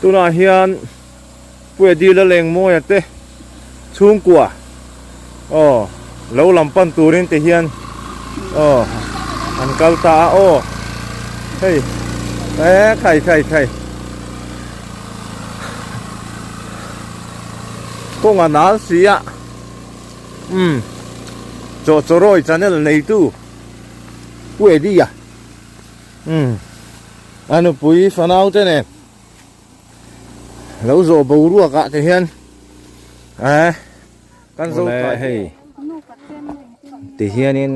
Tunah hian Puia Dila Lengmawia te chhungkua aw lo lam pan turin ti hian aw an kal ta a aw hei e khai khai khai kawng a nal si a umm chaw chawrawi channel neitu Pu Eddie a umm a nupui fanau te nen lo zawh boruak ah te hian eh kan zo tlai hei ti hianin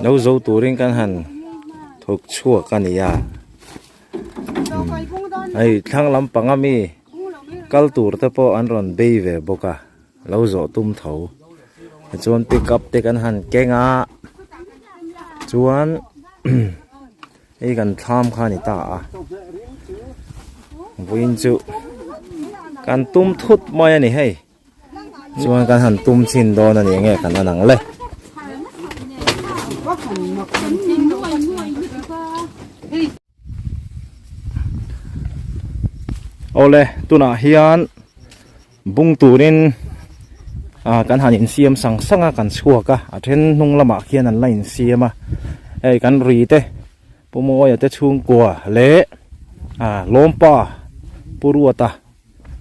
lo zo turin kan han thawk chhuak a ni a hei thlang lampang ami kal tur te pawh an rawn bei ve bawk a lo zawh tum tho tichuan pick up te kan han keng a chuan. Hei kan thlam kha a ni ta a vawiin chu kan tum thut mai a ni hei chuan kan han tum chhin dawn a ni enge kan en ang le. Awle tunah hian bung turin ah kan han insiam sang sang a kan chhuak a a then hnung lamah khian an la insiam a hei kan ri te Pu Mawia te chhungkua leh ah Lawmpa Pu Ruata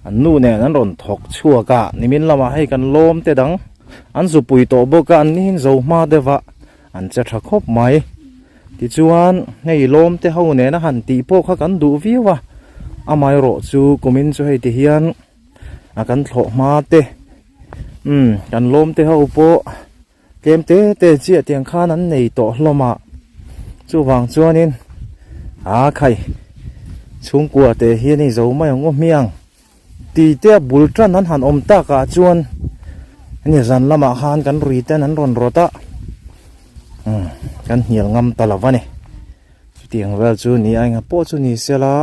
an nu nen an rawn thawk chhuak a nimin lamah hei kan lawm te dang an zupui tawh bawk a an ni hin zo hma deuh a an che tha khawp mai. Tichuan, hei lawm te ho nena han tih pawh kha kan duh viau a, amaherawh chu kumin chu hei ti hian a kan thlawh hma te, umm kan lawm te ho pawh tlem te te chiah tiang khan an nei tawh hlawm a, chuvang chuanin a khai chhungkua te hian hei zo mai ang aw hmiang ti te a bul tan an han awm takah chuan hemi zan lamah khan kan rui ten an rawn rawt a umm kan hnial ngam ta lo a ni chutiang vel chu ni a enga pawh chu ni sela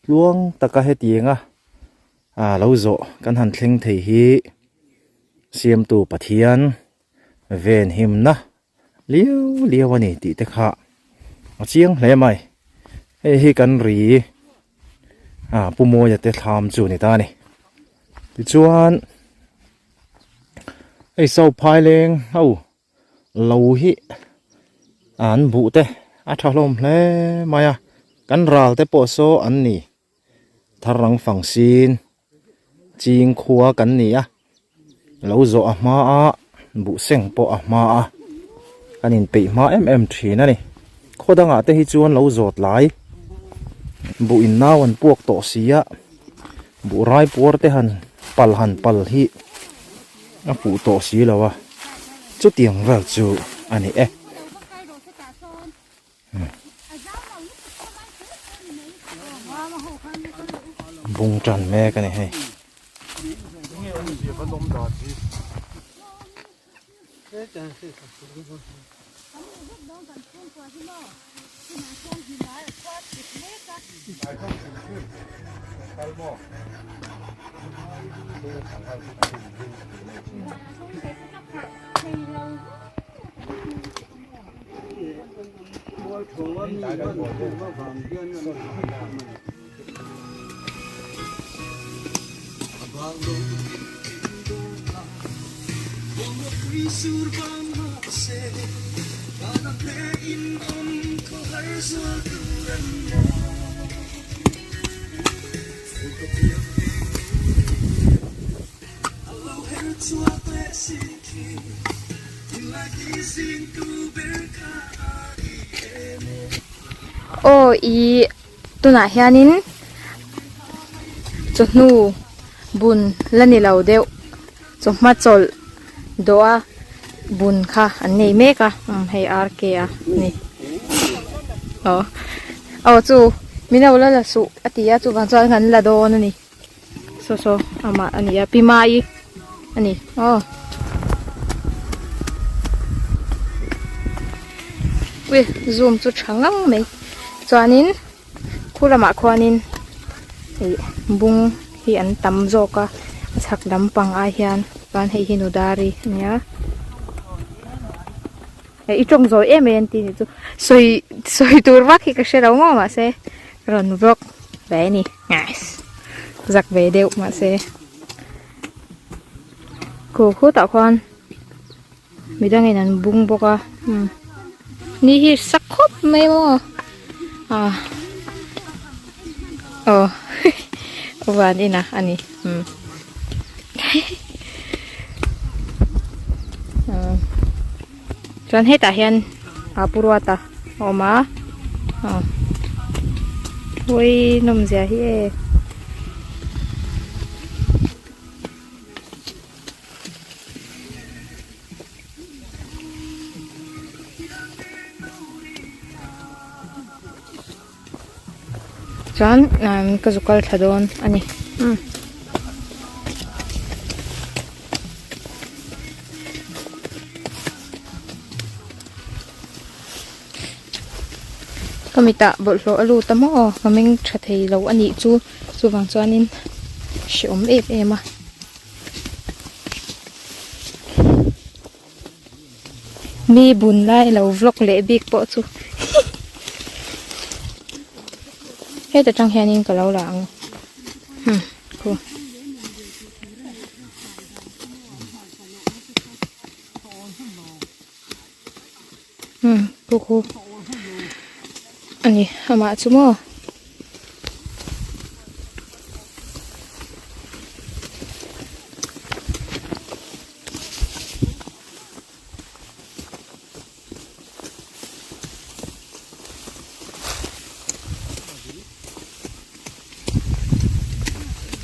tluang taka hetiang a ah lo zawh kan han thleng thei hi siamtu Pathian venhimna liau liau a ni tih te kha a chiang hle mai hei hi kan ri ah Pu Mawia te thlam chu a ni ta a ni tichuan hei saw phai leng ho lo hi an buh te a tha hlawm hle mai a kan ral te pawh saw an ni. Tharang fang sin ching khua kan ni a lo zawh a hma a buh seng pawh a hma a kan inpeih hma em em thin a ni khaw dangah te hi chuan lo zawt lai buh in nau an puak tawh si a buh rai puar te han pal han pal hi a fuh tawh si lo a chutiang vel chu a ni e. Bung tan mek a ni hei. Aw ih tunah hianin chawhnu bun la ni lo deuh chawhma chawlh dawh a bun kha an nei mek a umm hei RK a ni aw aw chu min lo la la suh a ti a chuvang chuan kan la dawn a ni. Saw saw amah a ni a pi mai a ni aw ui zoom chu tha ngang mai chuanin khu lamah khuanin ih bung hi an tam zawk a a chhak lampang ai hian chuan hei hi nudari a nia i tawng zawi em em an tih ni chu sawi sawi tur vak hi ka hre lo maw mahse rawn vlog. ve a ni nice zak ve deuh mahse khu khutah khuan midangin an bung bawk a umm ni hi sak khawp mai maw ah aw van inah a ni umm chuan hetah hian aa pu ruata a awm a aw pawi nawm zia hi e. Chuan ka zu kal thla dawn a ni umm. Ka mitah bawlhhlawh a lut a maw ka meng tha thei lo a nih chu chuvang chuanin hrehawm em em a. Mi bun lai lo vlog leh bik pawh chu heta tang hianin ka lo la ang hmm khu. Hmm khu khu a ni amah chu maw.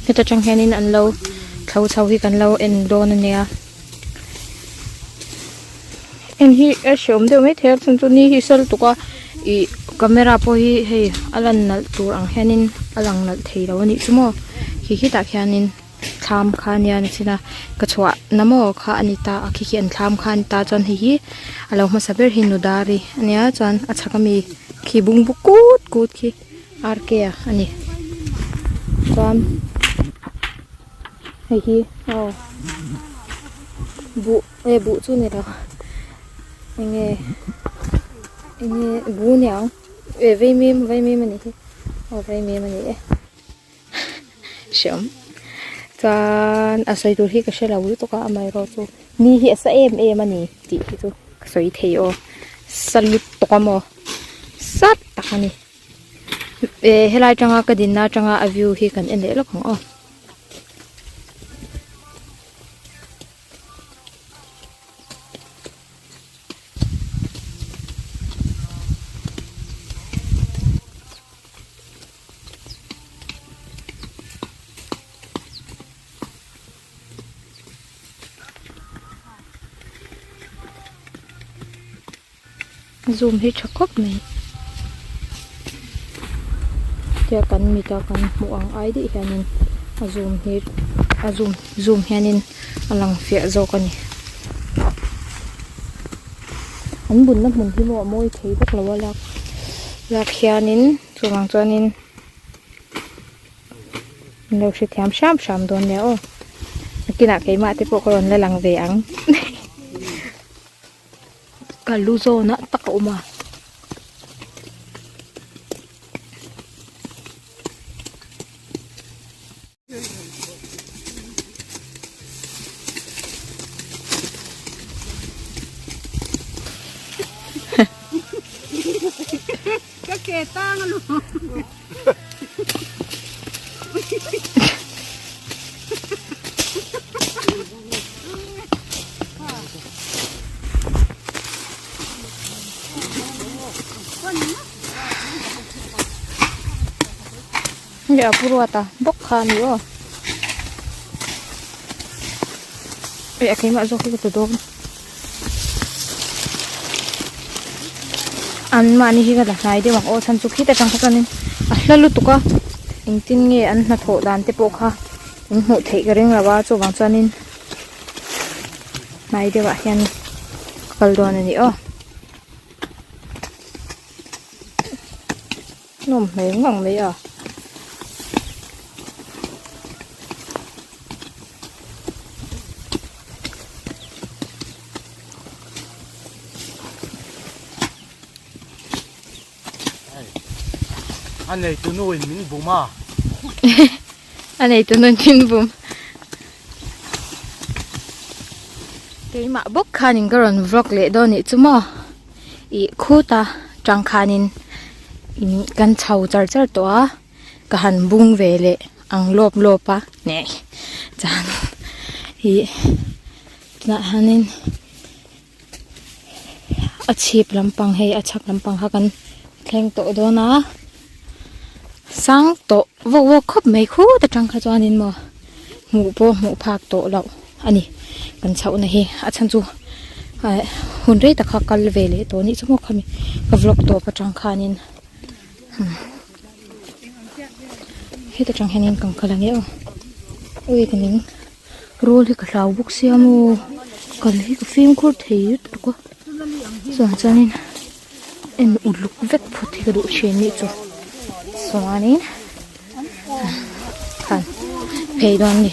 Heta tang hianin an lo thlo chho hi kan lo en dawn a nia en hi a hreawm deuh maithei a chhan chu ni hi sal tuk a ih camera pawh hi hei a lan nalh tur ang hianin a lang nalh thei lo a nih chu maw khi khitah khianin. Thlam kha nia ni chin a ka chhuah na maw kha a ni ta a khi khi an thlam kha a ni ta chuan hei hi a lo hmasa ber hi nudari a nia chuan a chhak ami khi bungbu kut kut khi R K a a ni chuan hei hi aw buh e buh chu ni lo enge enge buh niang e vaimim vaimim a nih hi aw vaimim a ni e. Hreawm chuan a sawi tur hi ka hre lo lutuk a amaherawh chu ni hi a sa em em a ni tih hi chu ka sawi thei aw sa lutuk a maw sa tak a ni eh helai atanga ka dinna atanga a view hi kan en leh lawk ang aw. Zoom hi tha khawp mai tia kan mit a kan hmuh ang ai daih hianin a zoom hi a zoom zoom hianin a lang fiah zawk a ni an bunna hmun hi maw a mawi thei vak lo a lak lak hianin. Chuvang chuanin min lo hrethiam hram hram dawn nia aw nakinah keimah te pawh ka rawn la lang ve ang ka lu zawnah tak a awm a. Hei a pu ruat a bawk kha a ni aw hei a keimah zawk hi ka tlu dawn an mahni hi ka la hnai deuh ang aw chhan chu khita tang kha chuanin a hla lutuk a engtin nge an hnathawh dan te pawh kha in hmuh theih ka ring lo a chuvang chuanin hnai deuh ah hian ka kal dawn a ni aw. Nawm hmel ngang mai a. A neitu nu in min bum a. A neitu nu in min bum. Keimah bawk khanin ka rawn vlog leh dawn nih chu maw. Ih khuta tang khanin in kan chho char char tawh a. Ka han bung ve leh ang lawp lawp a neh chuan ih tunah hianin a chhip lampang hei a chhak lampang kha kan thleng tawh dawn a sang tawh vawk vawk khawp mai khut atang kha chuanin maw hmuh pawh hmuh phak tawh loh a ni kan chhohna hi a chhan chu eh hun rei tak kha kal ve leh tawh anih chu maw khami ka vlog tawp atang khanin. Heta tang hianin kan kal ang e aw ui ka ning rul hi ka hlau bawk sia maw kal hi ka fimkhur thei lutuk a chuan chuanin en uluk vek phawt hi ka duh thin nih chu chuanin khan phei dawn a ni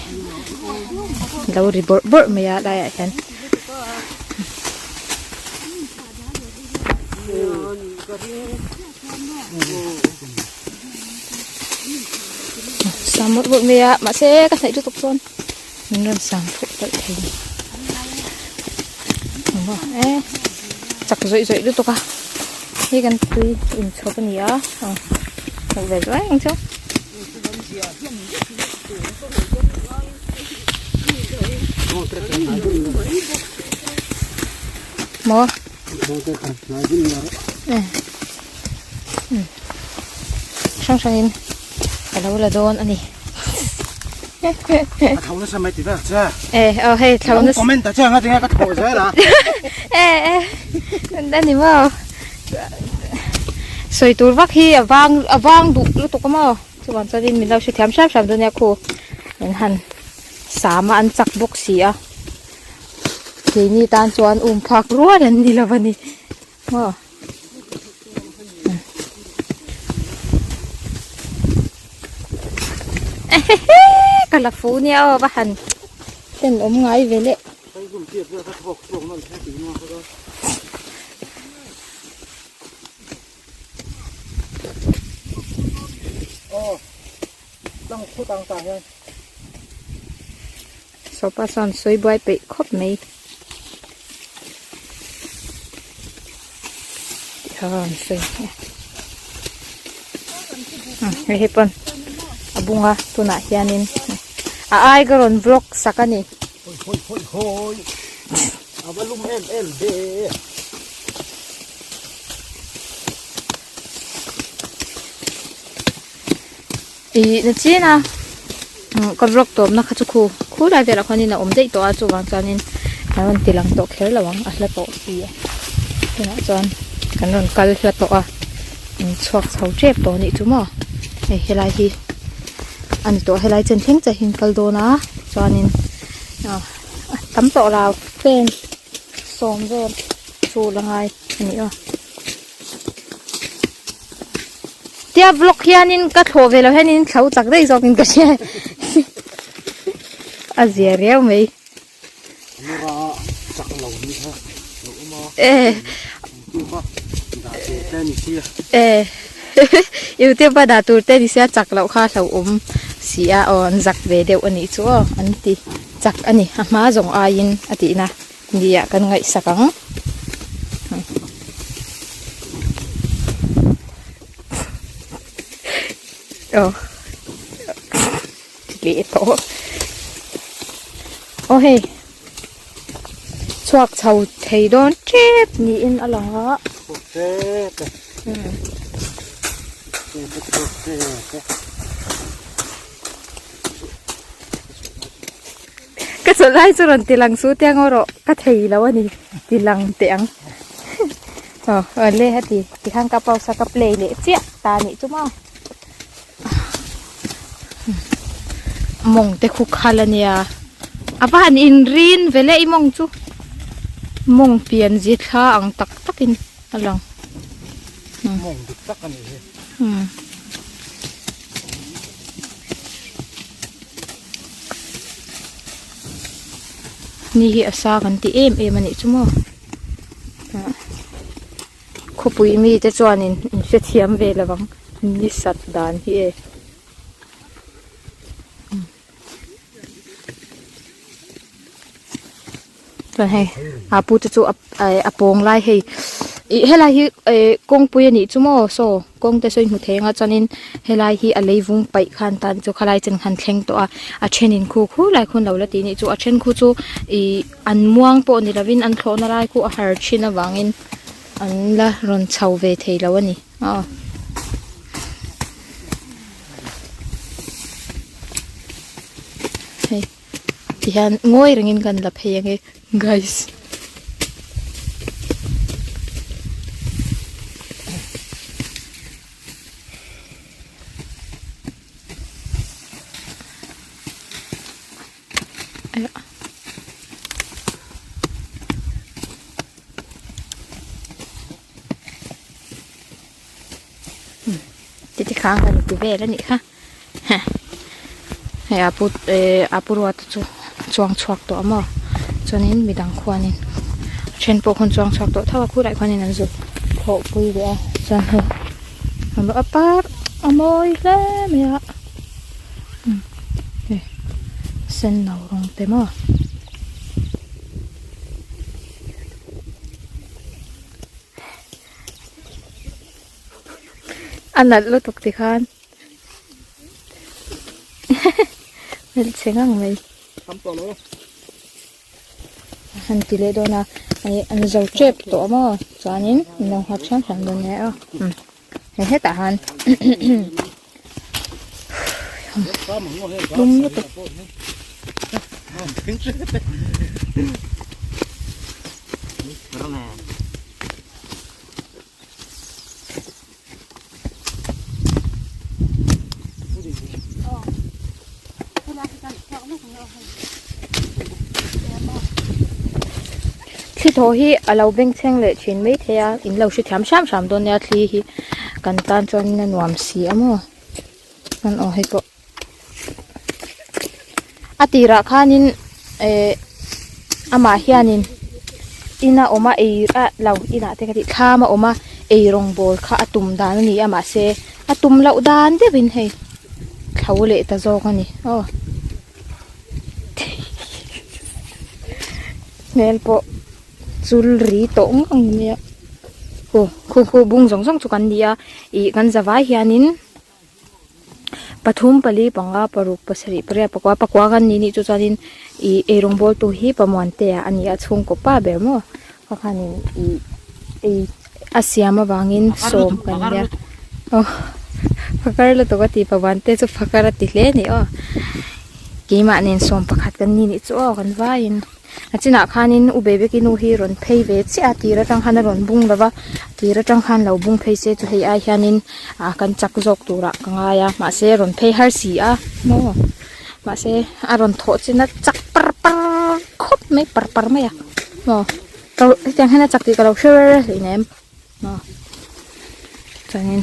lo ri bawrh bawrh mai a laiah hian. Sam mawlh mawlh mai a mahse ka hnaih lutuk chuan min rawn sam fuh palh thei a ni e chak zawih zawih lutuk a hei kan tui inchhawp a ni a aw hmuh ve zuai ang chu. Maw. Hrang hrangin ka lo la dawn a ni. A tho nasa mai ti vel che. Eh, oh hei tho nasa. Comment ta che nga tinge ka tho zel a. Eh eh. Ani maw. Sawi tur vak hi a vang a vang duh lutuk a maw. Chuvang chuanin min lo hrethiam hram hram dawn nia khu. An han sam a an chak bawk si a. Keini tan chuan um phak rual an ni lo a ni maw. Ka la fu nia aw va han ten awm ngai ve le. Sawpa chuan sawi buai peih khawp mai. Tih a rawn sawi a. Hei hi pawn a bung a tunah hianin a ai ka rawn vlog sak a ni. Hawi hawi hawi hawi a va lum em em ve. Ih na chin a ka vlog tawpna kha chu khu khu lai velah khuanin a awm daih tawh a chuvang chuanin kan rawn ti lang tawh kher lo ang a hla tawh si a tunah chuan kan rawn kal hla tawh a in chhuak chho tep tawh anih chu maw hei helai hi a ni tawh helai chen thleng chiah hi an kal dawn a chuanin ah a tam tawh lo fan sawm vel chu la ngai a ni aw. Tia vlog hianin ka thlawh ve lo hianin thlo chak daih zawkin ka hria a zia riau mai. Camera chak lo ni kha lo awm a. Eh. YouTube a dah tur te ni sia. Eh. YouTube a dah tur te ni sia chak loh kha hlo awm si a aw an zak ve deuh a nih chu aw an ti chak a ni a hma zawng aiin a tihna. Nia kan ngaihsak ang. Aw. Leh tawh. Aw hei. Chhuak chho thei dawn tep niin a lang a. Ka chawlh lai chu rawn ti lang su tiang aw rawh ka thei lo a ni ti lang teh ang aw awle a ti tikhan ka pause a ka play leh chiah ta nih chu maw mawng te khu khal a nia a va han in rin ve le i mawng chu mawng pian zia thla ang tak tak in a lang. Mawng dik tak a nih hi. Ni hi a sa kan ti em em a nih chu maw khawpui mite chuanin in hrethiam ve lo ang. Ni sat dan hi e. Chuan hei a pu te chu a pawng lai hei ih helai hi eh kawngpui a nih chu maw saw kawng te saw in hmu thei ang a chuanin helai hi a leivung paih khan tan chu khalai chen khan thleng tawh a a thenin khu khu lai khawn lo la tih nih chu a then khu chu ih an muang pawh ni lovin an thlawhna lai khu a har thin avangin an la rawn chho ve thei lo a ni aw. Hei tihian ngawi rengin kan la phei ange guys. Titi kha an ti vel a nih kha hei a pu eh a pu ruata chu chuang chhuak tawh a maw chuanin midang khuanin a then pawh khawn chuang chhuak tawh tho a khulaiah khuanin an zuk thawh pui leh a chuan hei a par a mawi hle mai a hei senno rawng te maw. A nalh lutuk ti khan hmelchhe ngang mai han ti leh dawn a ih an zo tep tawh maw chuanin an lo nghak hram hram dawn nia aw hei hetah han lum lutuk. Thli thaw hi a lo bengchheng leh thin maithei a in lo hrethiam hram hram dawn nia thli hi kan tan chuan a nuam si a maw an aw hei pawh a tirah khanin eh amah hianin ina awm a ei ah lo inah te ka tih thlam a awm a ei rawngbawl kha a tum dan a ni a mahse a tum loh dan deuhin hei thlo leh ta zawk a ni aw hmel pawh chul ri tawh ngang mai a aw khu khu bung zawng zawng chu kan ni a ih kan zavai hianin. Pathum pali panga paruk pasarih pariat pakua pakua kan ni nih chu chuanin ih eirawng bawl tu hi Pamuantea a ni a chhungkaw pa ber maw kha khanin ih ei a siam avangin sawm kan nia aw phakar lutuk a ti Pamuante chu phakar a ti hle a ni aw keimah nen sawm pakhat kan ni nih chu aw kan vaiin. A chinah khanin u Bebeki nu hi rawn phei ve chiah a tir atang khan a rawn bung lo va tir atang khan lo bung phei se chu hei ai hianin ah kan chak zawk turah ka ngai a mahse rawn phei har si a maw mahse a rawn thawh chin a chak par par khawp mai par par mai a maw hetiang hian a chak tih ka lo hre reng reng hleinem. Maw chuanin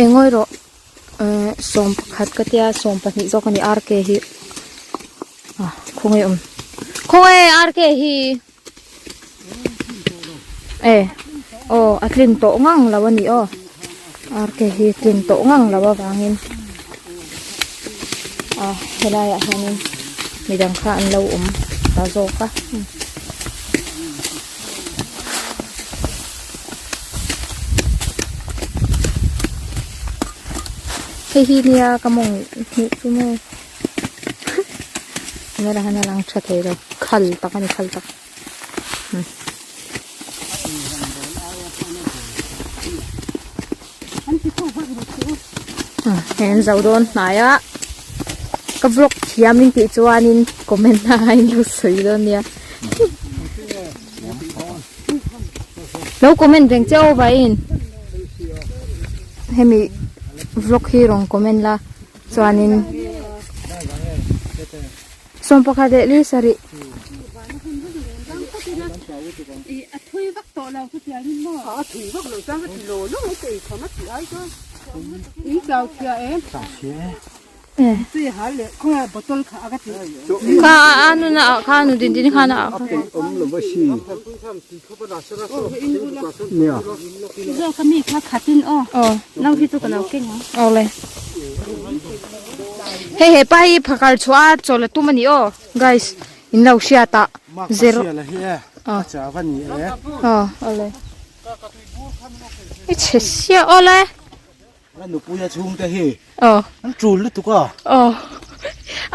eng ngawi rawh ehh sawm pakhat ka tia sawm pahnih zawk a ni R K hi ah khawnge awm khawnge R K hi e aw a tlin tawh ngang lo a ni aw ar ke hi tlin tawh ngang lo avangin a helai ah hianin midang kha an lo awm ta zawk a. Hei hi nia ka mawng hmuh chu maw. Camera hian a lang tha thei lo khal tak a ni khal tak hei an zo dawn hnai a ka vlog thiam in tih chuanin comment a in lo sawi dawn nia lo comment reng che aw vawiin hemi vlog hi rawn comment la. Chuanin sawm pakhat leh li sarih. Kha a nuna ah kha nu din din khan a ah kha. Aw. Aw le. Hei hepa hi phakar chhuah a chawl a tum a ni aw guys in lo hriat ah zero. Aw. Aw le. I chhe sia aw le. A nupui a chhungte hi aw an tul lutuk a. Aw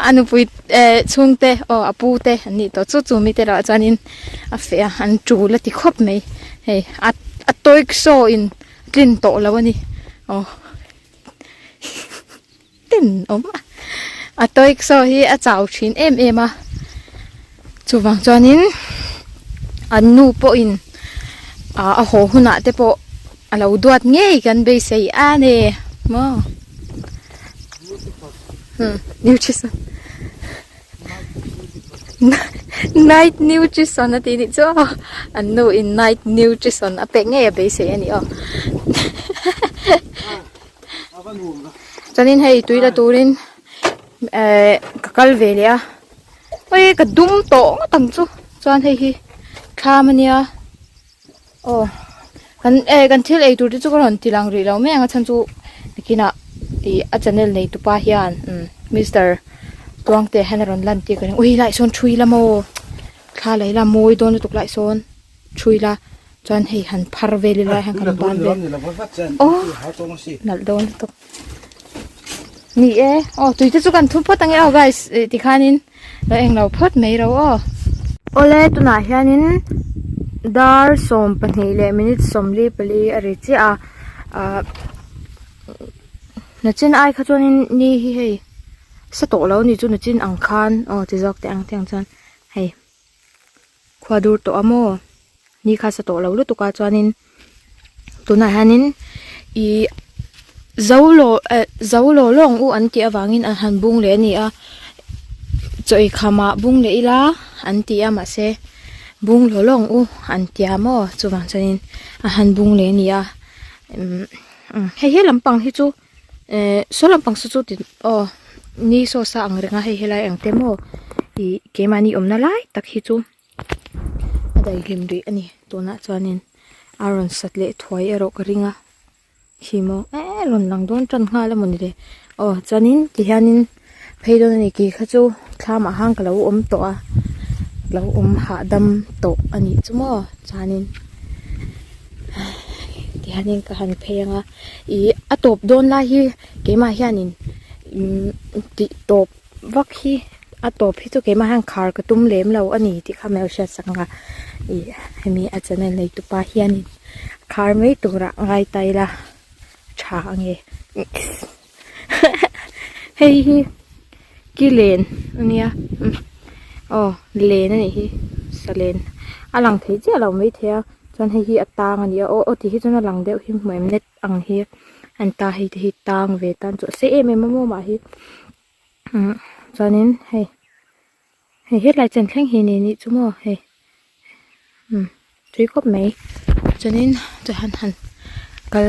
a nupui eh chhungte aw a pu te an nih tawh chu chu mite erawh chuanin a feh a an tul a ti khawp mai hei a a tawih saw in a tlin tawh lo a ni aw ten awm a a tawih saw hi a chau thin em em a chuvang chuanin an nu pawhin ah a haw hunah te pawh. A lo duat ngei kan beisei a ni maw hmm nutrition night nutrition a tih nih chu aw an nu in night nutrition a pek ngei a beisei a ni aw chuanin hei tui la turin eh ka kal ve leh a ui ka dum tawh ngawt ang chu chuan hei hi thlam a nia. Aw kan eh kan thil ei tur te chu ka rawn ti lang rih lo mai ang a chhan chu nakinah ih a channel nei tupa hian umm mister Tluangte hian a rawn lan tir ka ring ui lai sawn thui la maw thla leh ila mawi dawn lutuk lai sawn thui la chuan hei han phar vel ila hian kan ban vel aw nalh dawn lutuk ni e aw tui te chu kan thum phawt ang e aw guys ih tikhanin. Lo englo phawt mai ro aw. Awle tunah hianin dar 12 leh minute 44 a ri chiah a ahh nachin ai kha chuanin ni hi hei sa tawh lo a ni chu nachin ang khan aw ti zawk teh ang te ang chuan hei khua dur tawh a maw ni kha sa tawh lo lutuk a chuanin tunah hianin ih zo law eh zo law lawng u an tih avangin an han bung leh a ni a chaw ei khamah bung leh ila an ti a mahse bung law lawng u an tia maw chuvang chuanin a han bung leh a ni a umm hei he lampang hi chu eh saw lampang saw chu ti aw ni saw sa ang reng a hei helai ang te maw ih keimahni awmna lai tak hi chu. A daihlim rih a ni tunah chuanin a rawn sat leh thuai erawh ka ring a khi maw eee rawn lang dawn tan nghal a mawni le aw chuanin tihianin phei dawn a ni kei kha chu thlamah khan ka lo awm tawh a lo awm hahdam tawh a nih chu maw chuanin tihianin ka han phei ang a ih a tawp dawn lai hi keimah hianin imm tih tawp. Vak hi a tawp hi chu keimah hian khar ka tum lem lo a ni tih kha hmel hriat sak ang a ih hemi a channel nei tupa hianin khar mai turah ngai ta ila tha ang e hei hi ki len a nia aw len a nih hi salen a lang thei chiah lo maithei a chuan hei hi a tang a ni a aw aw tih hi chuan a lang deuh hi hmuh em net ang hi an ta hei te hi tang ve tan chu a sei em em a maw mah hi umm chuanin hei hei helai chen thleng hi ni nih chu maw hei umm tui khawp mai chuanin chuan han kal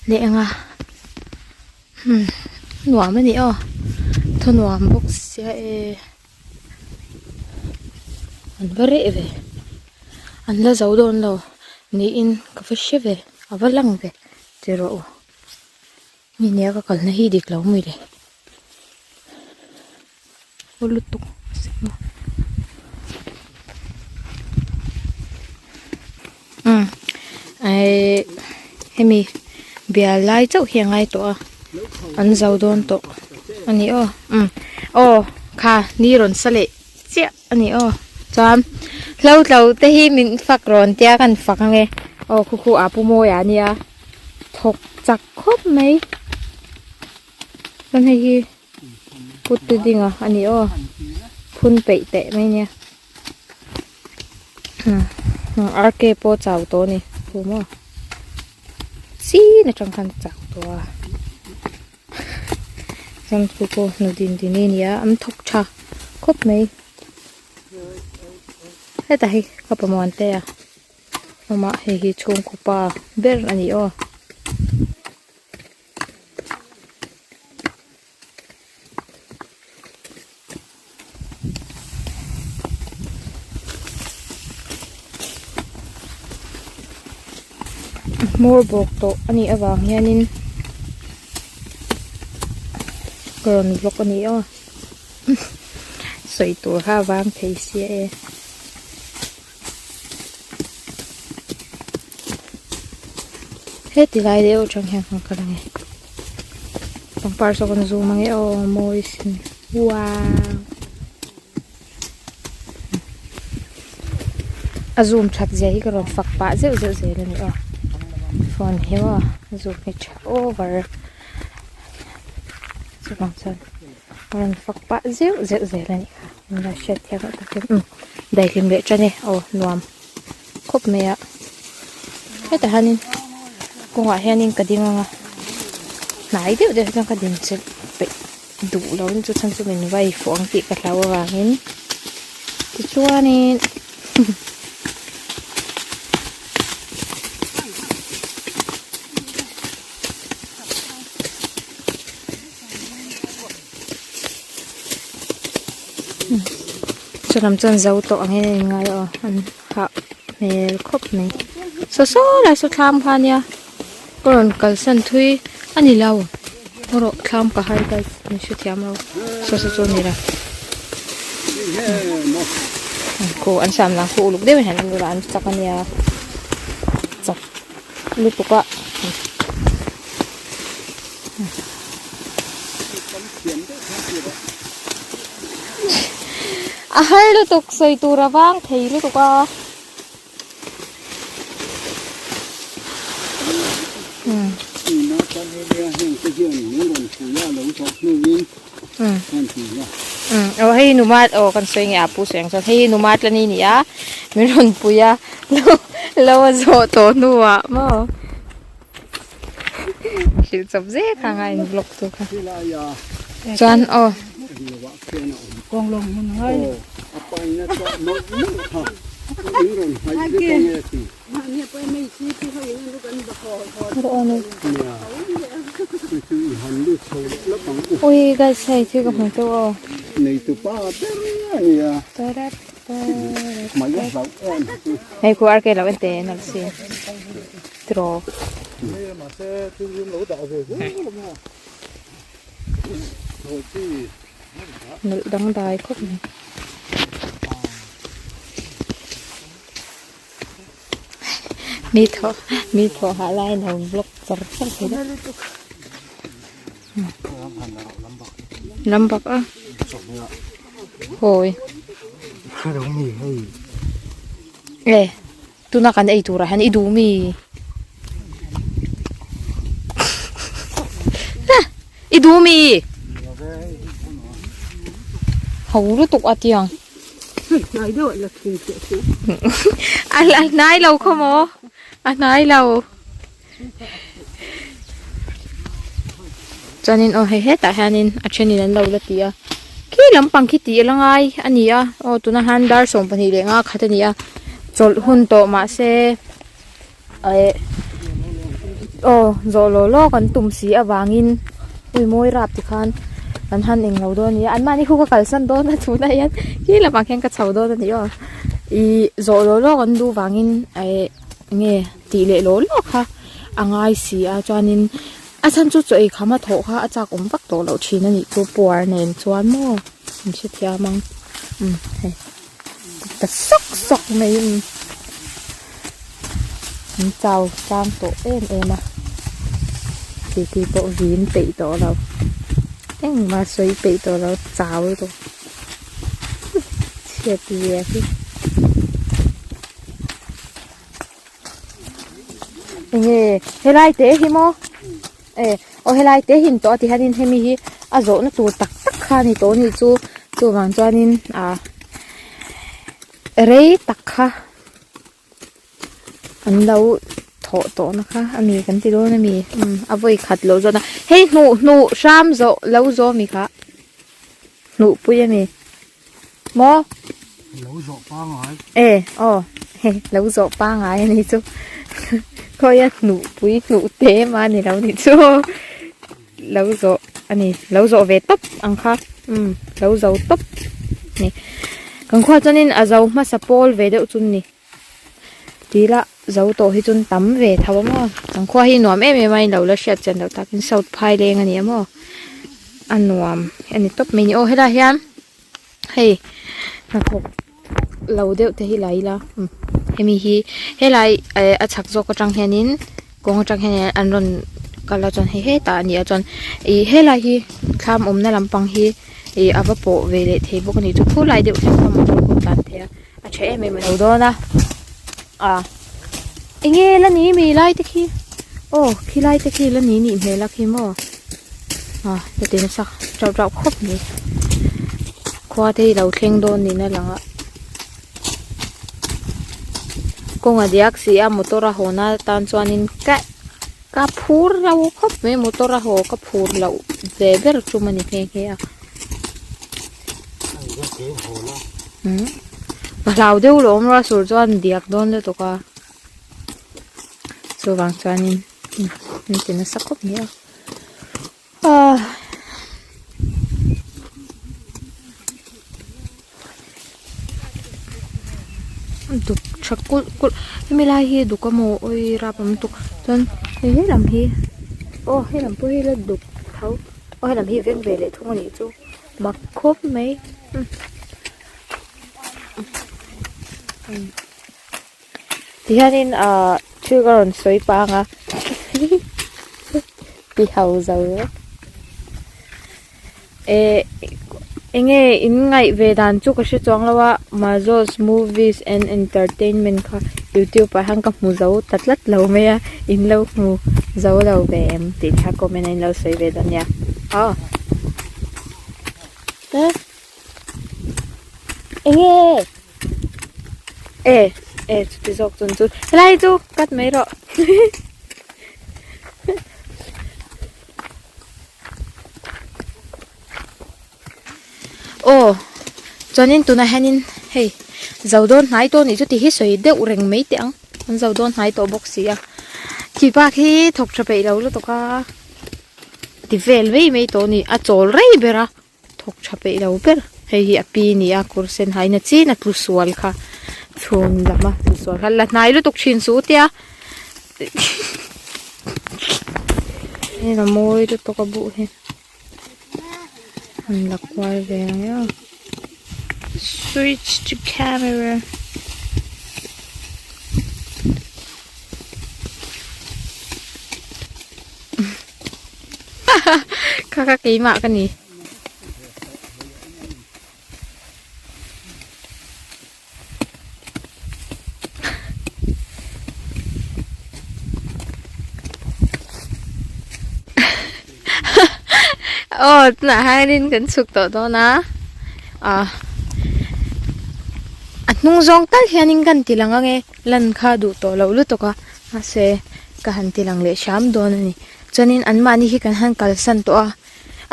leh ang a umm nuam a ni aw thaw nuam bawk sia e. An va reh ve an la zo dawn lo niin ka va hre ve a va lang ve ti rawh u mi nia ka kalna hi dik lo mai le aw lutuk umm eh hemi bial lai chauh hi a ngai tawh a an zo dawn tawh a ni aw umm aw kha ni rawn sa leh chiah a ni aw chuan hlo tlo te hi min fak rawn tia kan fak ang e aw khu khu a pu mawi ah nia thawk chak khawp mai chuan hei hi kut te ding a a ni aw phun peih teh mai nia. RK pawh chau tawh a ni thu maw chin atang khan chau tawh a chuan chu pawh nu din din a ni a an thawk tha khawp mai heta hi ka pamuan te a awm a hei hi chhungkaw pa ber a ni aw. Hmawr bawk tawh a nih avang hianin ka rawn vlog a ni aw sawi tur kha a vang thei sia e. Heti lai deuh atang hian kan kal ange pangpar saw kan zoom ange aw mawi sin wow. A zoom that zia hi ka rawn fak pah zeuh zeuh zel a ni aw phone hi maw a zoom hi tha over chuvang chuan ka rawn fak pah zeuh zeuh zel a nih kha englo hriat thiam loh takin umm daihlim leh tan e aw nuam khawp mai a hetah hianin kawngah hianin ka ding ang a hnai deuh deuh hi chuan ka din chilh peih. duh lo in chu chhan chu min vai fuh ang tih ka hlau avangin tichuanin chulam chuan zo tawh angin a inngai a aw an hah hmel khawp mai saw saw lai saw thlam kha ania. Ka rawn kalsan thui a ni lo erawh thlam ka har guys min hre thiam lo saw saw chu a ni lo khu an sam lang khu uluk deuh hian an ura an chak a nia chak lutuk a. A har lutuk sawi tur a vang thei lutuk a. Aw hei numat aw kan sawi nge a pu sawi ang chuan hei numat la ni ni a min rawn pui a lo lo a zawh tawh hnuah maw hrilh chawp zet ang a in vlog tu kha chuan aw. Ui guys hei thil ka hmu teuh aw. Hei khu ar ke lo en te nalh si tiraw. Nalh dangdai khawp mai. Mi thaw mi thaw hah laiin a lo vlog char char thei deuh. Lam bak a hawi e tuna kan ei turah hian i duh mi i duh mi ho lutuk a tiang a hnai lo khaw maw a hnai lo. Chuanin aw hei hetah hianin a thenin an lo la ti a khi lampang khi tih la ngai a ni a aw tunah hian dar 12 leh nga khat a ni a chawlh hun tawh mahse eh aw zawh law law kan tum si avangin ui mawi rap tikhan kan han englo dawn a ni a anmahni khu ka kalsan dawn a tunah hian khi lamah khian ka chho dawn a ni aw ih zawh law law kan duh vangin eh. Nge tih leh law law kha a ngai si a chuanin a chhan chu chaw ei kham a thawh kha a chak awm vak tawh loh thin a nih chu puar nen chuan maw an hrethiam ang umm hei ta sawk sawk mai umm an chau tlang tawh em em a titi pawh vin peih tawh lo engmah sawi peih tawh lo chau lutuk chhiat zia hi. Enge helai te hi maw e aw helai te hi an tawh a ti hianin hemi hi a zawhna tur tak tak kha a ni tawh a nih chu chuvang chuanin ah rei tak kha an lo thawh tawh na kha a mi kan ti dawn a mi umm a vawi khat loh zawt a hei hnuh hnuh hram zawh lo zawh a mi kha hnuh pui a mi. Maw? Lo zawh pangai. E, aw, hei, lo zawh pangai a ni chu. Khawia hnuhpui hnuh te mah a ni lo ni chu. Lo zawh a ni, lo zawh ve tawp ang kha. Umm, lo zo tawp ni. Kan khual chuanin a zo hmasa pawl ve deuh chu ni. Tila. zo tawh hi chuan tam ve tho a maw kan khua hi nuam em em a in lo la hriat chian loh takin south phai leng a ni a maw a nuam a ni tawp mai a ni aw helaiah hian hei hnathawk lo deuh te hi la ila umm hemi hi helai eh a chhak zawk atang hianin kawng atang hian an rawn kal a chuan hei hetah a ni a chuan ih helai hi thlam awmna lampang hi ih a va pawh ve leh thei bawk a ni chu khulai deuh thleng kha motor pawh a tlan thei a a tha em em a lo dawn a ah enge la ni mi lai te khi aw khilai te khi la ni nih hmel a khi maw ah heti nasa tauh tauh khawp mai khua te hi lo thleng dawn niin a lang a kawng a diak si a motor a haw na tan chuanin ka ka phur lo khawp mai motor a haw ka phur loh ve ber tum a ni nghe nghe a umm ka hlau deuh lo awm rual sur chuan diak dawn lutuk a chuvang chuanin an ti nasa khawp mai a ah. Duk tha kulh kulh hemi lai hi duk a maw awi rap awm lutuk chuan hei helam hi aw helam pawh hi la duk tho aw helam hi vek ve leh thung a nih chu mak khawp mai tihianin ahh thil ka rawn sawi pang a ti ho zo vek eh enge in ngaih ve dan chu ka hre chuang lo a Mazos movies and entertainment kha youtube ah hian ka hmu zo ta tlat lo mai a in lo hmu zo lo ve em tih kha comment ah in lo sawi ve dawn nia aw enge. E e chuti zawk chuan chu helai chu cut mai rawh aw chuanin tunah hianin hei zo dawn hnai tawh anih chu tih hi sawi deuh reng mai teh ang an zo dawn hnai tawh bawk si a khi bak hi thawk tha peih lo lutuk a ti vel mai mai tawh a ni a chawl rei ber a. Thawk tha peih lo ber. Hei hi a pi ni a kawr sen hain a chin a tlu sual kha chhun lam a tlu sual kha la hnai lutuk thin suh tia hei a mawi lutuk a buh hi han la kual ve ang e aw switch to camera. Kha kha keimah ka ni. Aw tunah hianin kan chhuk tawh dawn a ah a hnung zawng tal hianin kan ti lang ange lan kha duh tawh loh lutuk a mahse ka han ti lang leh hram dawn a ni. Chuanin anmahni hi kan han kalsan tawh a,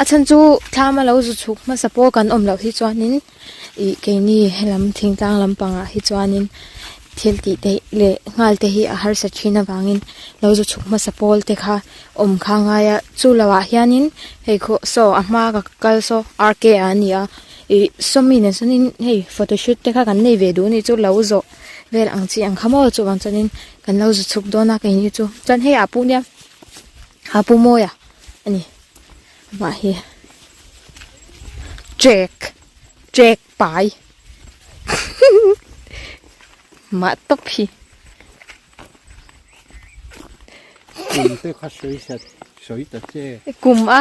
a chhan chu thlam a lo zu chhuk hmasa pawh kan awm loh hi chuanin ih keini helam thingtlang lampangah hi chuanin thil tih te leh nghal te hi a harsa thin avangin lo zu chhuk hmasa pawl te kha awm kha a ngai a chu lohah hianin hei khaw saw a hma ka kal saw R K a ni a ih sawmi nen sawnin hei photoshoot te kha kan nei ve duh a nih chu lo zawh vel ang chi ang kha maw chuvang chuanin kan lo zu chhuk dawn a keini chu chuan hei ah pawh nia. A pu mawi a ani amah hi trek trek pai mah tawp hi. Kum te kha sawi sat sawi ta che. Kum a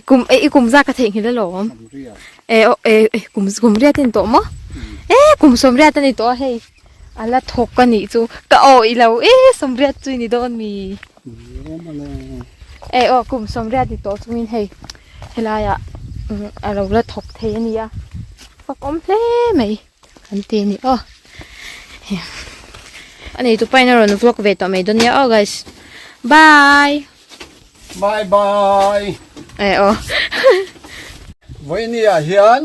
kum i kum zak ka theihnghilh alawm e aw e kum kum riat a ni tawh maw e kum sawmriat a ni tawh a hei. A la thawk a nih chu ka aw i lo e sawmriat chu i ni dawn mi e aw kum sawmriat ni tawh chungin hei helaiah a lo la thawk thei a nia fak awm hle mai an ti a ni aw a nei tupa in a rawn vlog ve tawh mai dawn nia aw guys bye bye bye e aw vawinia hian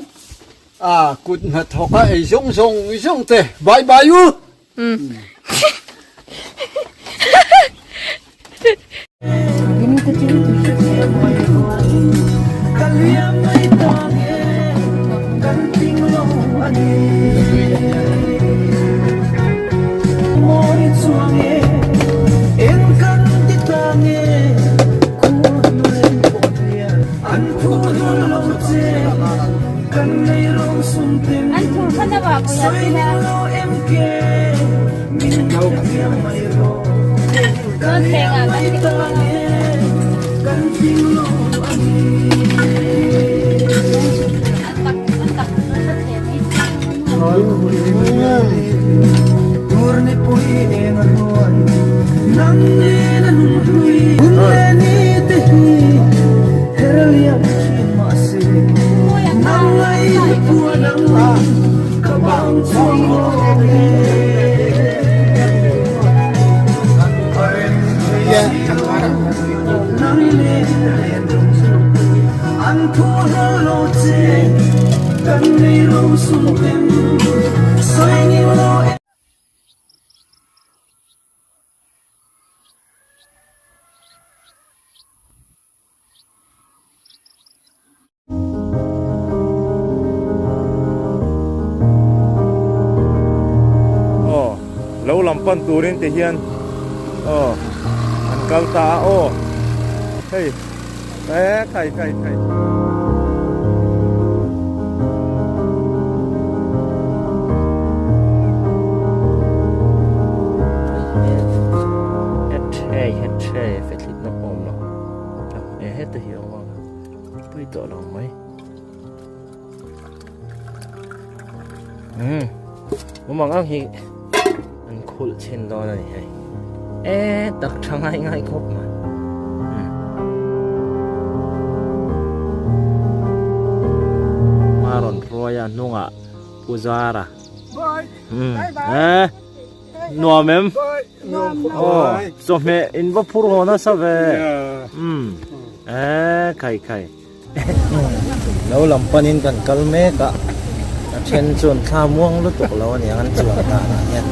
A kut hnathawk a ei zawng zawng zawng te bye bye u. An thur kha na vah pui a tina. Dawn thleng ah kan ti khawng a. An tak an tak nasa thleng hi. Aw lo lam pan turin ti hian aw an kal ta a aw hei e khai khai khai. Hei hei fethlit na awm lo e heta hi a awm a. Pui tawh lo mai. Um. Mumang ang hi an khulh chin dawn a ni hei. E tak tha ngai ngai khawp mai. Ma rawn hruai a hnungah Pu Zara. Bye. Um. E nuam em? Aw chawhmeh in va phur haw nasa ve umm e khai khai lo lam panin kan kal mek a a then chuan thla muang lutuk lo aniang an chuan danah hian.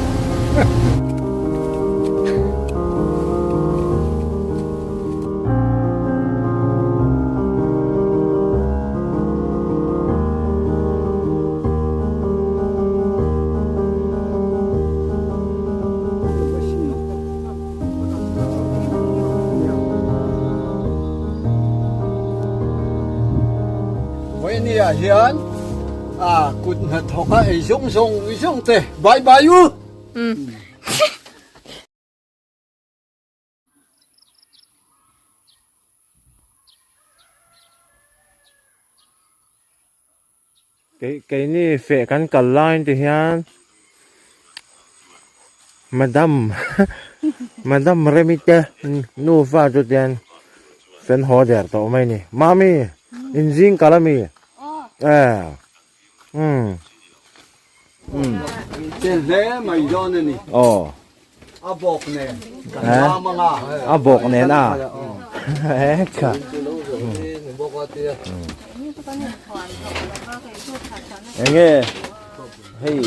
Vawinia hian a kut hnathawk a ei zawng zawng zawng te bye bye u. Keini feh kan kal lai te hian Madam Madam Remi te nufa chu tian fen haw der tawh mai ni. Mami inzing kal ami? E umm. Che hle mai dawn a ni. Aw. A bawk nen kan ram anga. A bawk nen a. Ka. Enge hei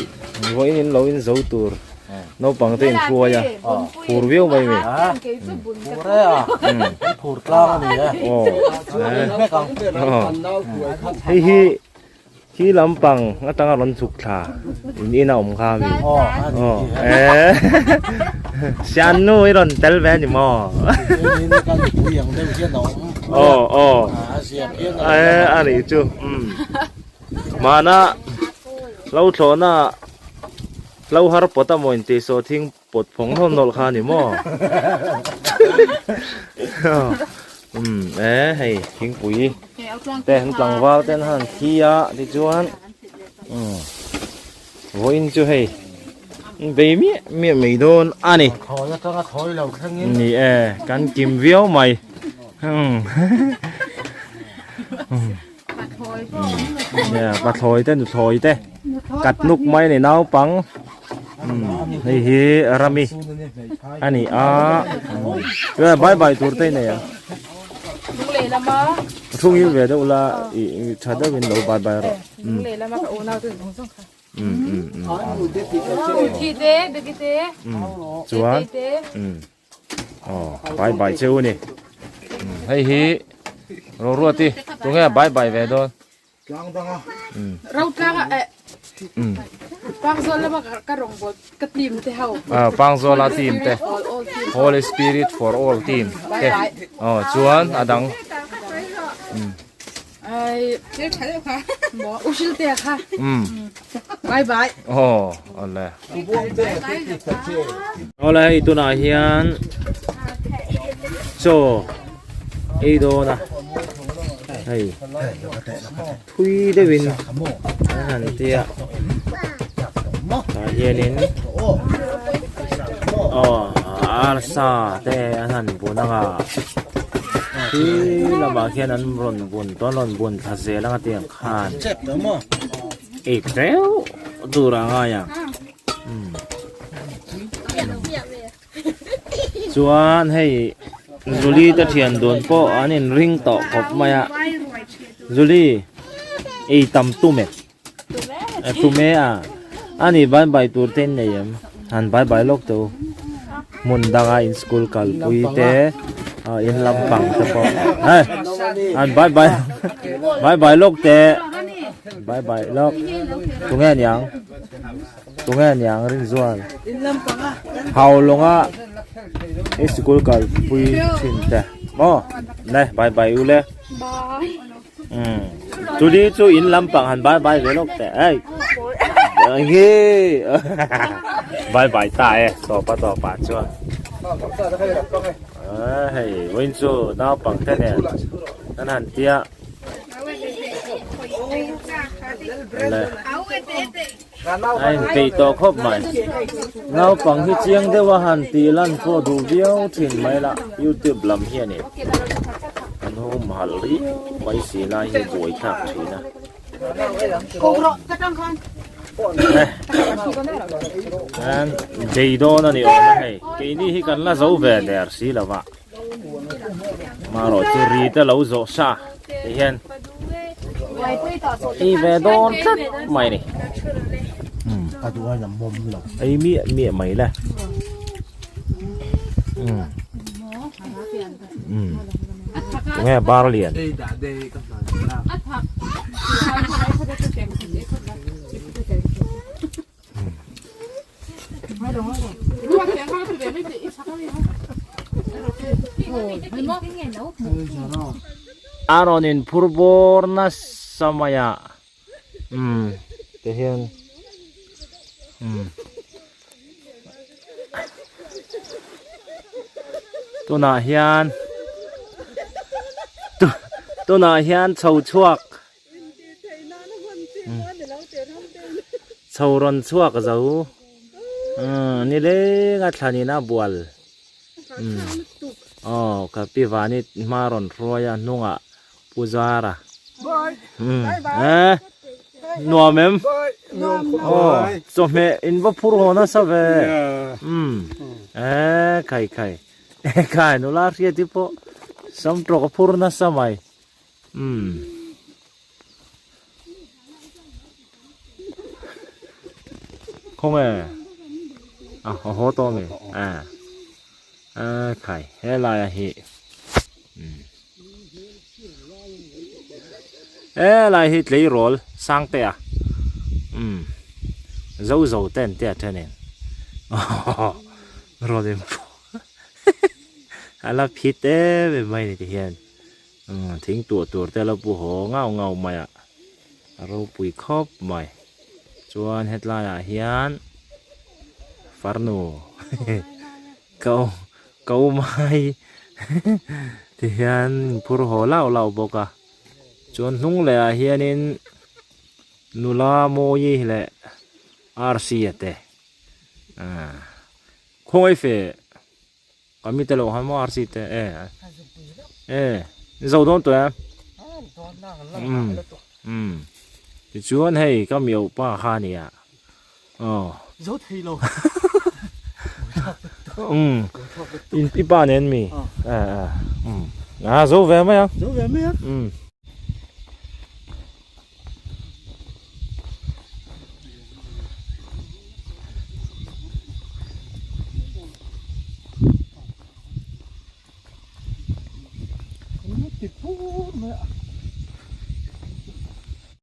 vawiin in lo in zo tur naupang te in hruai a phur viau mai mi. Phur e a. Phur tlang a ni e. Aw. Hei hi Khi lampang atanga rawn chhuk thla in in a awm kha mi. Aw eh Siannu i rawn tel ve ani maw? Aw aw eh a nih chu umm mahna hlo thlawhna hlo har pawt a maw intih saw thing pawt phawng hnawlh hnawlh kha ani maw? Umm eh hei thingpui te an tlangval ten han thi a tichuan umm vawiin chu hei bei miah miah mai dawn a ni ni e kan kim viau mai umm pathlawi te nuthlawi te kat nuk mai a ni naupang hei hi rami a ni a chuan bye bye tur te a nei a thung in ve deuh la ih tha deuh in lo bye bye rawh chuan Aw bai bai cheu a ni hei hi Roruati tunge bai bai ve dawn Ro tlang a eh Pangzawl lama ka rawngbawl ka team te ho Ah Pangzawl a team te Holy Spirit for all team te aw chuan a dang Ai U hrilh te kha. Bye bye. Aw awle. Awle hei tunah hian chaw ei dawn a hei thui deuhin an han tia tah hianin aw arsa te an han bun ang a khi lamah khian an rawn bun tawh an rawn bun thla zel ang a tiang khan ei teuh tur a ngai ang chuan hei Julie te thian dun pawh an in ring tawh khawp mai a Julie ei tam tum e tum e a ani bye bye tur te in nei em han bye bye lawk teh u hmun danga in school kalpui te in lampang te pawh hei an bye bye bye bye lawk teh bye bye lawk tunge aniang. Tunge aniang Rinzual Haulawnga i sikul kalpui thin te maw le bye bye u le umm chuli chu in lampang han bye bye ve lawk teh ei hi bye bye ta e tawpa tawpa chuan hei vawiin chu naupang te nen an han tia. A inpeih tawh khawp mai. Naupang hi chiang deuh a han tih lan pawh duh viau thin mai la youtube lam hianin an humhalh riau mai si lai hi buai thlak thin a. An bei dawn a ni awm a hei keini hi kan la zo ve der si lo va. Marawh chu ri te lo zawh sa ti hian ei ve dawn tlat mai ni a duh a mawm lo ei miah miah mai le tunge bar lian A rawn in phur bawr nasa mai a umm ti hian umm tunah hian tunah hian chho chhuak. Chho rawn chhuak zo ni leng a thlan in a bual aw ka pi vani hma rawn hruai a hnungah pu zara eh nuam em aw chawhmeh in va phur haw nasa ve eh khai khai khai nula hriat hi pawh samtawk a phur nasa mai. Umm. Khawnge a haw tawh ami a a khai helai a hi umm helai hi tleirawl sang te a umm zo zo te an tia thenin rawn in a la phit em em mai ni ti hian. Thing tuah tur te a lo pu haw ngau ngau mai a, a ropui khawp mai. Chuan hetlaiah hian farnu ko ko mai ti hian phur haw lauh lauh bawk a. Chuan hnung leh ah hianin nula mawi leh arsi a te khawngaih fe. Ka mi te lo han maw RC te e e ni zo dawn tawh em um um tichuan hei ka miau pa kha ania aw zo thei lo um in i pa nen mi e e um a zo ve mai a zo ve mai a um.